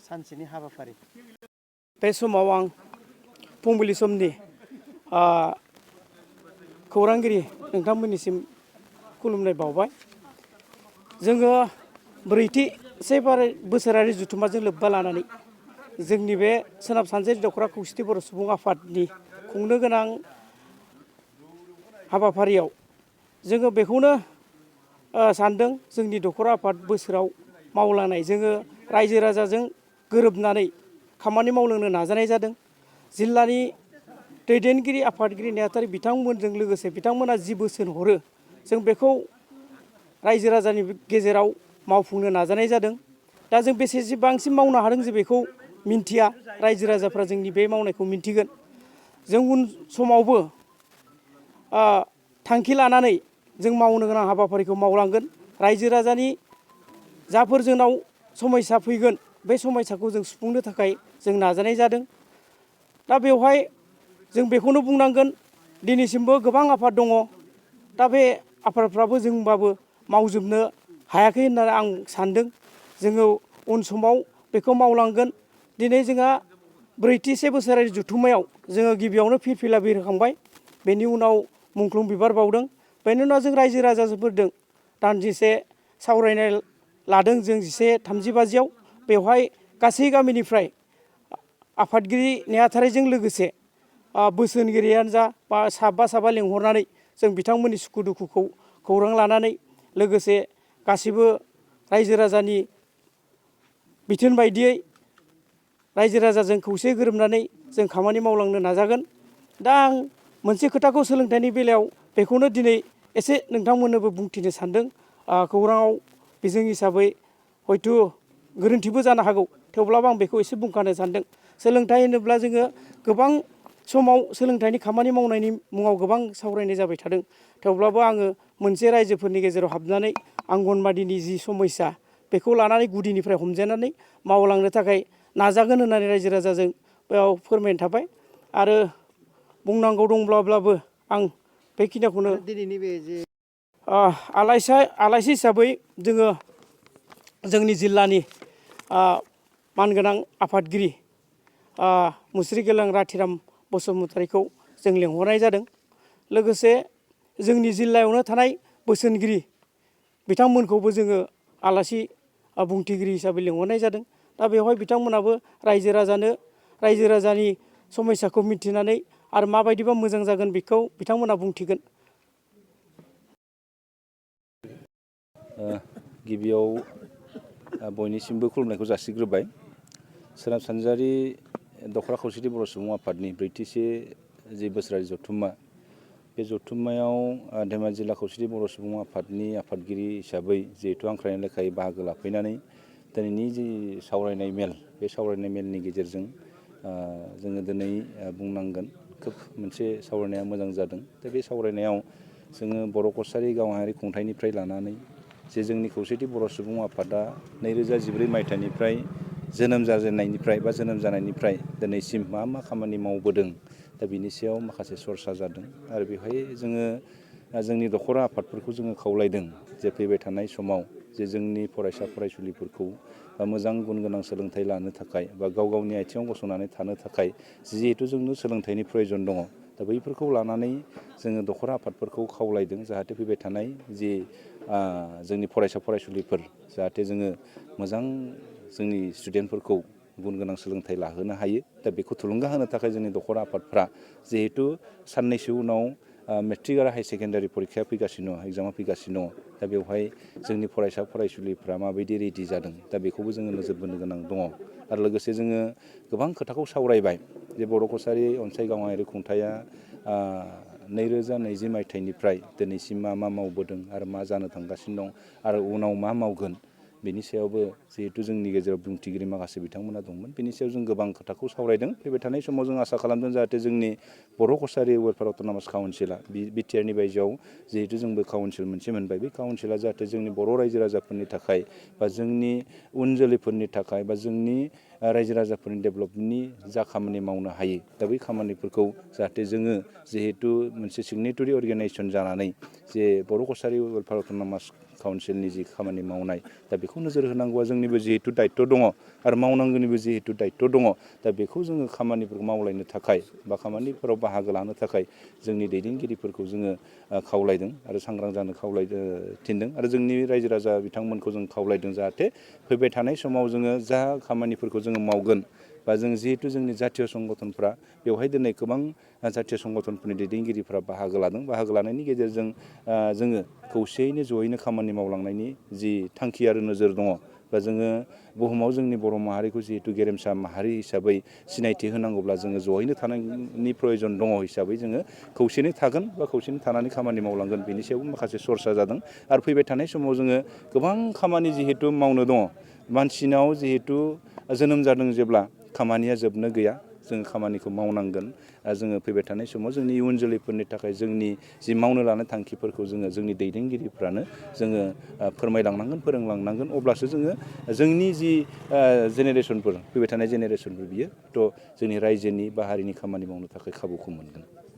सानसेनि हाबाफारि बे समाव आं फुंबिलि समनि खौरांगिरि नोंथांमोननिसिम खुलुमनाय बावबाय। जोङो ब्रैथि बोसोरारि जथुम्माजों लोब्बा लानानै जोंनि बे सोनाब सानजारि दख'रा खौसेथि बर' सुबुं आफादनि खुंनो गोनां हाबाफारियाव जोङो बेखौनो सानदों जोंनि दख'रा आफाद बोसोराव मावलांनाय जोङो रायजो राजाजों गोरोबनानै खामानि मावलांनो नाजानाय जादों। जिल्लानि दैदेनगिरि आफादगिरि नेहाथारि बिथांमोनजों लोगोसे बिथांमोना जि बोसोन हरो जों बेखौ रायजो राजानि गेजेराव मावफुंनो नाजानाय जादों। दा जों बेसेबांसिम मावनो हादों जों बेखौ मिन्थिया, रायजो राजाफ्रा जोंनि बे मावनायखौ मिन्थिगोन। जों उन समावबो थांखि लानानै जों मावनो गोनां हाबाफारिखौ मावलांगोन। रायजो राजानि जाफोर जोंनाव समस्या फैगोन बे समस्याखौ जों सुफुंनो थाखाय जों नाजानाय जादों। दा बेवहाय जों बेखौनो बुंनांगोन दिनैसिमबो गोबां आफाद दङ। दा बे आफादफ्राबो जोंबाबो मावजोबनो हायाखै होननानै आं सानदों। जोङो उन समाव बेखौ मावलांगोन। दिनै जोंहा ब्रैथि बोसोरारि जथुम्मायाव जोङो गिबियावनो फिरफिला बिरखांबाय, बेनि उनाव मुंख्लं बिबार बावदों, बेनि उनाव जों रायजो राजाफोरजों दान्दिसे सावरायनाय लादों। जों 11:30 बेवहाय गासै गामिनिफ्राय आफादगिरि नेहाथारिजों लोगोसे बोसोनगिरियानो जा बा साबा लेंहरनानै जों बिथांमोननि सुखु दुखुखौ खौरां लानानै लोगोसे गासिबो रायजो राजानि बिथोन बायदियै रायजो राजाजों खौसे गोरोबनानै जों खामानि मावलांनो नाजागोन। दा आं मोनसे खोथाखौ सोलोंथाइनि बेलायाव बेखौनो दिनै एसे नोंथांमोननोबो बुंथिनो सानदों। खौराङाव बिजों हिसाबै हयथ' गोरोन्थिबो जानो हागौ, थेवब्लाबो आं बेखौ एसे बुंखानो सानदों। सोलोंथाइ होनोब्ला जोङो गोबां समाव सोलोंथाइनि खामानि मावनायनि मुङाव गोबां सावरायनाय जाबाय थादों। थेवब्लाबो आङो मोनसे रायजोफोरनि गेजेराव हाबनानै आंगनबादिनि जि समस्या बेखौ लानानै गुदिनिफ्राय हमजेननानै मावलांनो थाखाय नाजागोन होननानै रायजो राजाजों बेयाव फोरमायनो थाबाय। आरो बुंनांगौ दंब्लाबो आं बेखिनिखौनो दिनैनि बे जे आलासि हिसाबै जोङो जोंनि जिल्लानि मानगोनां आफादगिरि मुस्रि गेलां राथिराम बसुमतारीखौ जों लेंहरनाय जादों। लोगोसे जोंनि जिल्लायावनो थानाय बोसोनगिरि बिथांमोनखौबो जोङो आलासि बुंथिगिरि हिसाबै लेंहरनाय जादों। दा बेवहाय बिथांमोनाबो रायजो राजानि समस्याखौ मिथिनानै आरो माबायदिबा मोजां जागोन बेखौ बिथांमोना बुंथिगोन। गिबियाव बयनिसिमबो खुलुमनायखौ जासिग्रोबाय। सोनाब सानजारि दख'रा खौसेथि बर' सुबुं आफादनि ब्रैथिसे जि बोसोरारि जथुम्मा, बे जथुम्मायाव धेमाजि जिल्ला खौसेथि बर' सुबुं आफादनि आफादगिरि हिसाबै जिहेतु हांख्रायनाय लेखायै बाहागो लाफैनानै दिनैनि जि सावरायनाय मेल, बे सावरायनाय मेलनि गेजेरजों जोङो दिनै बुंनांगोन खोब मोनसे सावरायनाया मोजां जादों। दा बे सावरायनायाव जोङो बर' कसारि गावारि खुंथाइनिफ्राय लानानै जे जोंनि खौसेथि बर' सुबुं आफादा 2014 मायथाइनिफ्राय जोनोम जाजेननायनिफ्राय बा जोनोम जानायनिफ्राय दिनैसिम मा खामानि मावबोदों, दा बिनि सायाव माखासे सरसा जादों। आरो बेवहाय जोङो जोंनि दख'रा आफादफोरखौ जोङो खावलायदों जे फैबाय थानाय समाव जे जोंनि फरायसा फरायसुलिफोरखौ मोजां गुन गोनां सोलोंथाइ लानो थाखाय बा गाव गावनि आथिङाव गसंनानै थानो थाखाय जिहेतु जोंनो सोलोंथाइनि प्रयजन दङ, दा बैफोरखौ लानानै जोङो दख'रा आफादफोरखौ खावलायदों जाहाथे फैबाय थानाय जि जोंनि फरायसा फरायसुलिफोर जाहाथे जोङो मोजां जोंनि स्टुडेन्टफोरखौ गुन गोनां सोलोंथाइ लाहोनो हायो। दा बेखौ थुलुंगा होनो थाखाय जोंनि दख'रा आफादफ्रा जिहेतु साननैसो उनाव मेट्रिक आरो हायार सेकेन्डारि परिखाया फैगासिनो दङ, एग्जामा फैगासिनो दङ। दा बेवहाय जोंनि फरायसा फरायसुलिफ्रा माबायदि रेडि जादों, दा बेखौबो जोङो नोजोर बोनो गोनां दङ। आरो लोगोसे जोङो गोबां खोथाखौ सावरायबाय जे बर' कसारि अनसाय गावारि खुंथाया 2020 मायथाइनिफ्राय दिनैसिम मा मावबोदों आरो मा जानो थांगासिनो दं आरो उनाव मा मावगोन, बेनि सायावबो जिहेतु जोंनि गेजेराव बुंथिगिरि माखासे बिथांमोना दंमोन। बेनि सायाव जों गोबां खोथाखौ सावरायदों। फैबाय थानाय समाव जों आसा खालामदों जाहाथे जोंनि बर' कसारि वेलफेयार अट'नमास काउन्सिला बिटिआरनि बायजोआव जिहेतु जोंबो काउन्सिल मोनसे मोनबाय, बे काउन्सिला जाहाथे जोंनि बर' रायजो राजाफोरनि थाखाय बा जोंनि उन जोलैफोरनि थाखाय बा जोंनि रायजो राजाफोरनि डेभेलपमेन्टनि जा खामानि मावनो हायो, दा बै खामानिफोरखौ जाहाथे जोङो जिहेतु मोनसे सिगनेटरि अर्गेनाइजेसन जानानै जे बर' कसारि वेलफेयार अट'नमास काउन्सिलनि जि खामानि मावनाय दा बेखौ नोजोर होनांगौआ जोंनिबो जिहेतु दायित्व दङ आरो मावनांगौनिबो जिहेतु दायित्व दङ दा बेखौ जोङो खामानिफोरखौ मावलायनो थाखाय बा खामानिफोराव बाहागो लानो थाखाय जोंनि दैदेनगिरिफोरखौ जोङो खावलायदों आरो सांग्रां जानो थिनदों आरो जोंनि रायजो राजा बिथांमोनखौ जों खावलायदों जाहाथे फैबाय थानाय समाव जोङो जा खामानिफोरखौ जोङो मावगोन बा जों जिहेतु जोंनि जातीय संगठनफ्रा बेवहाय दिनै गोबां जातीय संगठनफोरनि दैदेनगिरिफ्रा बाहागो लादों बाहागो लानायनि गेजेरजों जोङो खौसेयैनो जयैनो खामानि मावलांनायनि जि थांखि आरो नोजोर दङ बा जोङो बुहुमाव जोंनि बर' माहारिखौ जिहेतु गेरेमसा माहारि हिसाबै सिनायथि होनांगौब्ला जोङो जयैनो थानायनि प्रयजन दङ हिसाबै जोङो खौसेनो थागोन बा खौसेनो थानानै खामानि मावलांगोन बेनि सायावबो माखासे सरसा जादों आरो फैबाय थानाय समाव जोङो गोबां खामानि जिहेतु मावनो दङ मानसिनाव जिहेतु जोनोम जादों जेब्ला खामानिया जोबनो गैया जोङो खामानिखौ मावनांगोन जोङो फैबाय थानाय समाव जोंनि इयुन जोलैफोरनि थाखाय जोंनि जि मावनो लानाय थांखिफोरखौ जोंनि दैदेनगिरिफ्रानो जोङो फोरमायलांनांगोन फोरोंलांनांगोन अब्लासो जोङो जोंनि जि जेनेरेसनफोर फैबाय थानाय जेनेरेसनफोर बियो थ' जोंनि रायजोनि बा हारिनि खामानि मावनो थाखाय खाबुखौ मोनगोन।